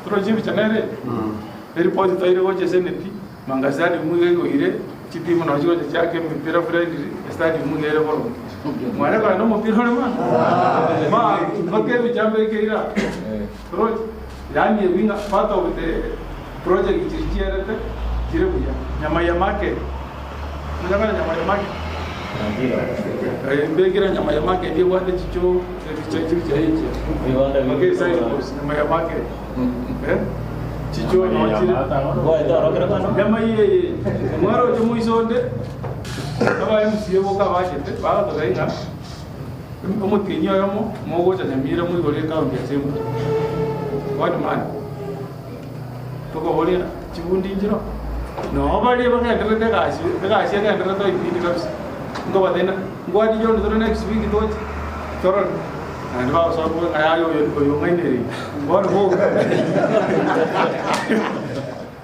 Torochi ebicha nere? Eripoti toire gocha eseneti, Manga Stadium iga igoire, chitimu nabo chigocha chiake emepira friendly, estadium iga ere boronge. Mwane kogenda omopira ore manga? Ma, mpaka ebicha mbekeire aa. Torochi? Yaani ebi ng'a part of the project chiria chierete, chire buya. Nyamaiya market, monyakore Nyamaiya market? Eh, mbekire Nyamaiya market ebwate chichoo, ebicha chibicha echi. Mpaka esign post, Nyamaiya market. Eh, chichoo noo chire. Nyamaiya eye, mwaroche moisonde, aba MCA boka abachete, bagototebia ng'a Omotienyi oyomo mogocha Nyamira moigore ekaunti ya Semburi. One month. Tokoboria chibundi nchiro. Noo baria bagendererete egasi, egasi egendererete oipindi kabisa. Nkobatebia ngwati John tore next week toche torore. Naende bagosoa koboria ng'a yaya oyo oyo ong'ainereire. Bono boka.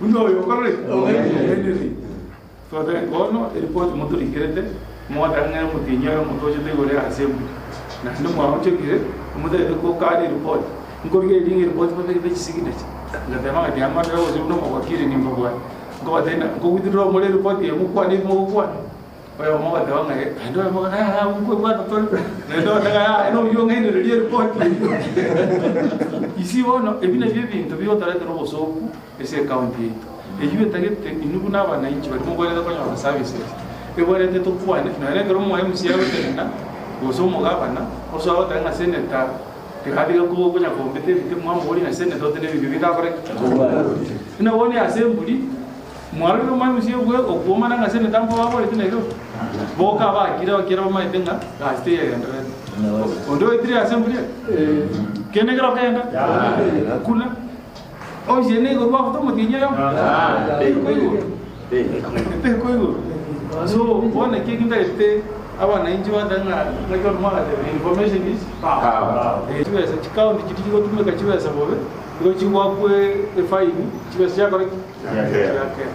Buna oyo okorire ki? Ong'ainereire. Twateba bono eripoti motorikerete, mogoteba ng'a omotienyi oyo omotochete igoro ase embura, naende mwaonchokire, omotagete gokana eripoti. Nkorigereria ng'a eripoti babegete chisignature, ngateba ng'a tiga ngotebe gose buna omowakili nimbabwate. Nkobatebia ng'a nkowithdraw more eripoti eye mokwane ebi mogokwana. Oyomo ogateba ng'a eh, naende oyomo ogoteba yaya abwo nkoigwana tore, naende ogoteba ng'a yaya noyio ong'ainereria eripoti eyio. Isi bono, ebi nabio ebinto bigotoretera obosooku ase ecounty yaito. Eyio etagete inwe buna abananchi baria mobwenerete konyora services, ebwenerete tokwane nonya ekero omo MCA agotenena gose omogabana osoe agoteba ng'a senator tiga tiga konya kombete ebite mwamoboria ng'a senator otebe ebinto ebi takore ki? Buna bono ase emburi mwarorire omo MCA bwe okwomana ng'a senator mbababoreti Nairobi? Boka abakire abakere bamaete ng'a gasi teyegendererete. Onde oetire ase emburi eye? Kende kero kenda? Kuna. Oise nigo rwafuta omotienyi oyomo? Tekoigoro. Tekoigoro. So bono eki ekintagete abananchi batebe ng'a ng'aki bono mwagatebire information is power. Eh, chibesa chikaunti chiria chigotumeka chibesa bobe, igo chigoakwa efaini, chibesa chiakora ki? Chiakea.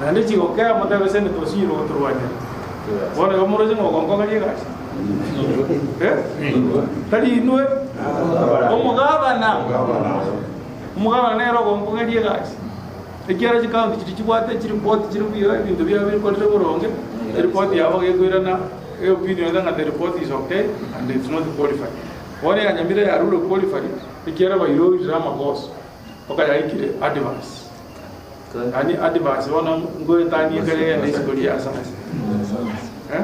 Naende chigokea motebe senator osinyire gotorwanera. Bono igo moroche ng'a ogonkogeria egasi? Eh? Tari inwe? Omogabana. Omogabana nere ogonkong'eria egasi, ekiagera chikaunti chiria chibwate chiripoti chire buya, ebinto biabo bikorire boronge, eripoti yabo gekoirana eopinion ete ng'a the report is okay and it's not qualified. Bono ya Nyamira yarure qualified ekiagera bairorire amagoso mpaka yaikire adverse. Yaani adverse bono ngoetania ekero egenda isiko ria ase ase. Eh?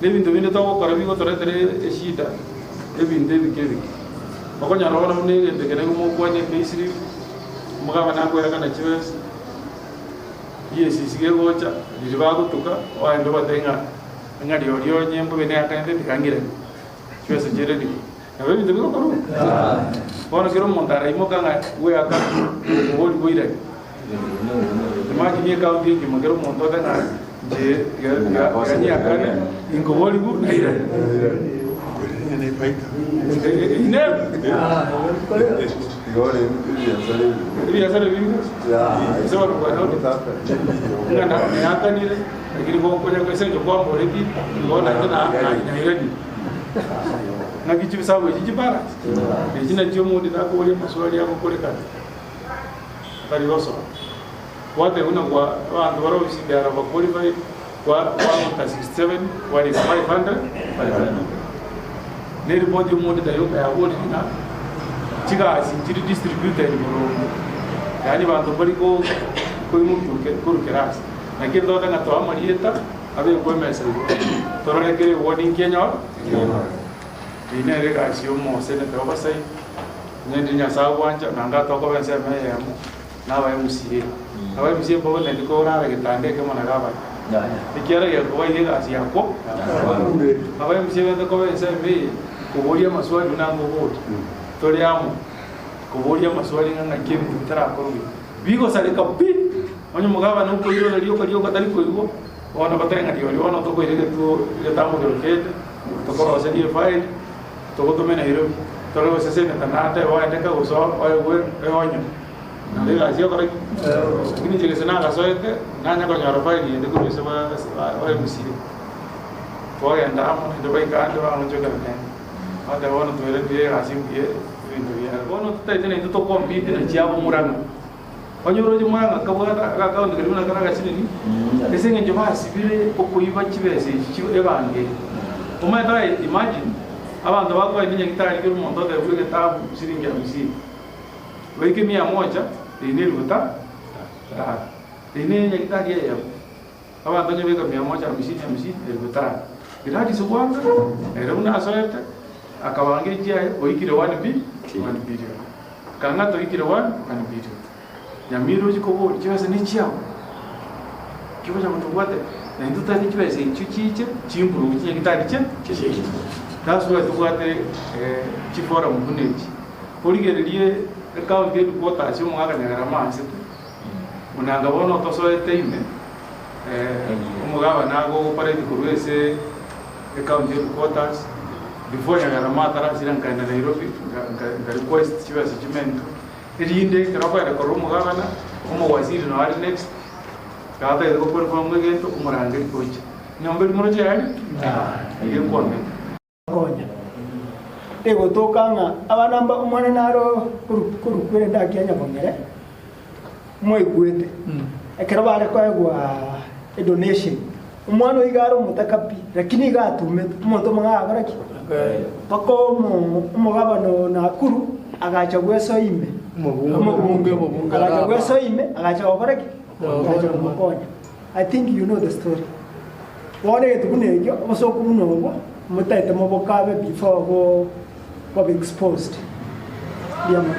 Na ebinto binde togokora bigotoretera eshida, ebinto ebike ebike. Okonyora bono buna egento eke nigo mokwania epayslip, omogabane akoerekana chibesa, EACC gegocha, riria bagotuka, oende obatebie ng'a ng'a rirorio onye mbobe neakanete tiga ng'irane, chibesa chiire riria. Nabo ebinto bigokorwa? Bono kera omonto araimoka ng'a bweaka obori boirane. Imagine ekaunti engima kera omonto ote ng'a inche tiga tiga nyiakane inkoboriwu nairane. Ebiasara ebinge ase barobwana ng'a nayakanire lakini gokonya ase eng'encho kwamboreti bono nainche nairanire. Ng'aki chibisago echi chibalance? Echi nachio omonto takoboria amaswali agokorekana atari gosoa. Gwateba buna kwa abanto bare ofisi they are overqualified, kwa kwaruta 67 kwarika 500 500. Ne eripoti omonto tayoka yaborire ng'a chigasi nchiri distributed boronge, yaani banto mbari ko koimokiwa korwa kerasi. Naki etote ng'a toa amarieta abekwe emesa igoro, torore kera eward inki enyore. Eyio nere egasi ya omoseneta obasaini, onye ndiri Nyasae agwancha, naende atokoba ensemo eyemo na aba MCA. Aba MCA mbabwenereti korara getanda ekemo na gavana, ekiagera gekoba iga egasi yakwo. Aba MCA bente koba ensemo eye, koboria amaswali buna nkoboria, tore amo, koboria amaswali ng'a ng'aki ebinto bitarakorwa buya. Bigosareka pi, onye omogavana okoirora rioka rioka tari koigwa, bono batebe ng'a rirorio bono tokoira egetuo egetambokero kende. Tokoroserie efaili, togotome Nairobi, tore gose seneta natebe oendeke gose oegwe eonyo. Naende egasi egokora ki? Lakini inche gese nagasoete, nanya konyora faili ende korwa ase ba MCA. Twagenda amo naende baika ande baonchokera naende. Bateba bono twerenire egasi mbuya ebinto biaye. Bono totaete naintwe tokompete na chiabo Murang'a. Onye oroche Murang'a kabwate agakaunti karia buna kare agasinini, ase eng'encho basibire okoiba chibesa echi chi ebango eye. Omanyete aye imagine, abanto bakoenda nyagitari kera omonto otebigwe egetabu siringi hamsini, baike mia moja, eyio ne elifu ta tano. Eyio ne nyagitari eyemo. Abanto onye beka mia moja hamsini hamsini, elifu tano. Gladys Wanga ere buna asoete akabanga echiaye oikire one bi one billion. Kang'ata oikire one one billion. Nyamira ochia koboria chibesa nechiao kigocha gotobwate naintwe totagete chibesa echio chiche chimprove chinyagitari chia chiaito. That's why tobwate chiforum buna echi. Origererie ecounty headquarters ya omogaka Nyagarama ansete buna anga bono tosoete ime Omogabana agopareti korwa ase ecounty headquarters before Nyagarama atarasira nkaenda Nairobi nka request chibesa chimentwe erinde ekero okoenda korora omogabana omowaziri noo are next ekero atagete goperform egento omorangeri gocha. Nyomba eria moroche yari iga ekwamete. Konya. Egotoka ng'a abana mba omwana naro korwa rende akia nyabong'ere, mwaigwete, ekero bare koegwa edonation, omwana oyo iga are omotaka pi, lakini iga atumete, omonto omong'ao agakora ki? Mpaka omo omogabana o Nakuru agacha bwesoa ime, Omobunge, omobunge agacha araba. bwesoa ime, agacha gokora ki? Agacha komokonya. I think you know the story. Bono egento buna ekio, obosooku buna obwo, motaete mobokabe before bo bobe exposed. Mbuya mono.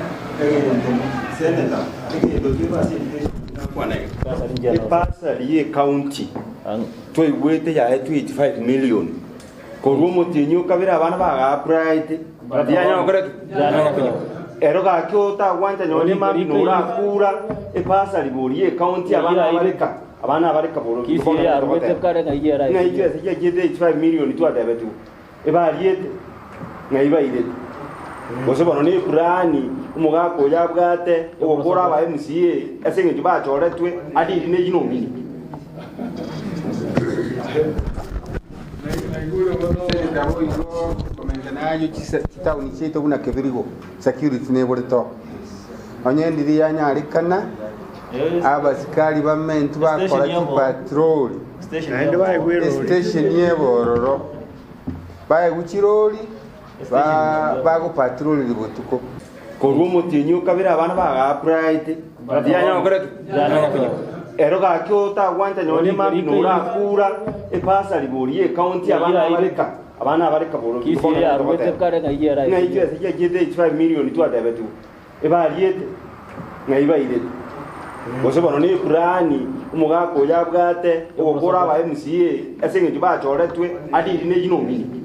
Senator, egento kebe ase education nakwana iga. Ebasari ye ecounty twaigwete yaetwe 85 million korwa omotienyi okabere abana baga applied tiyanya gokora ki? Ero gaki otagwancha nonye mambia norakura ebasari bori ye ecounty abana abareka Abana abare kaboro Kisii yarwete kare ng'ai eraikire. Ng'ai chibesa chiachiete 85 million twatebetigwe ebariete ng'ai bairete gose bono ne epurani omogaka oyo abwate ogokora aba MCA ase eng'encho bachoretwe adili ne chinomini. Senator boigo komenta naye chitaoni chiaito buna Kebirigo security neborete oo. Onye ndiri yanyarekana Abasikari b'amentwe bakora chipatroli esitesheni y'ebororo, baegwe chirori bagopatroliri botuko. Korwa omotienyi o kabere abana bagaapuraete, tiyanyara gokora ki? Ero gaki otagwancha nonye mambia norakura ebasari bori y'ecounty abana abareka abana abareka boro Kisii yarwete kare ng'ai ng'ai eraikire. chibesa chiachiete 85 million twatebetigwe. Ebariete, ng'ai bairete? Gose bono nepurani omogaka oyo abwate ogokora aba MCA ase eng'encho bachoretwe adili ne chinomini.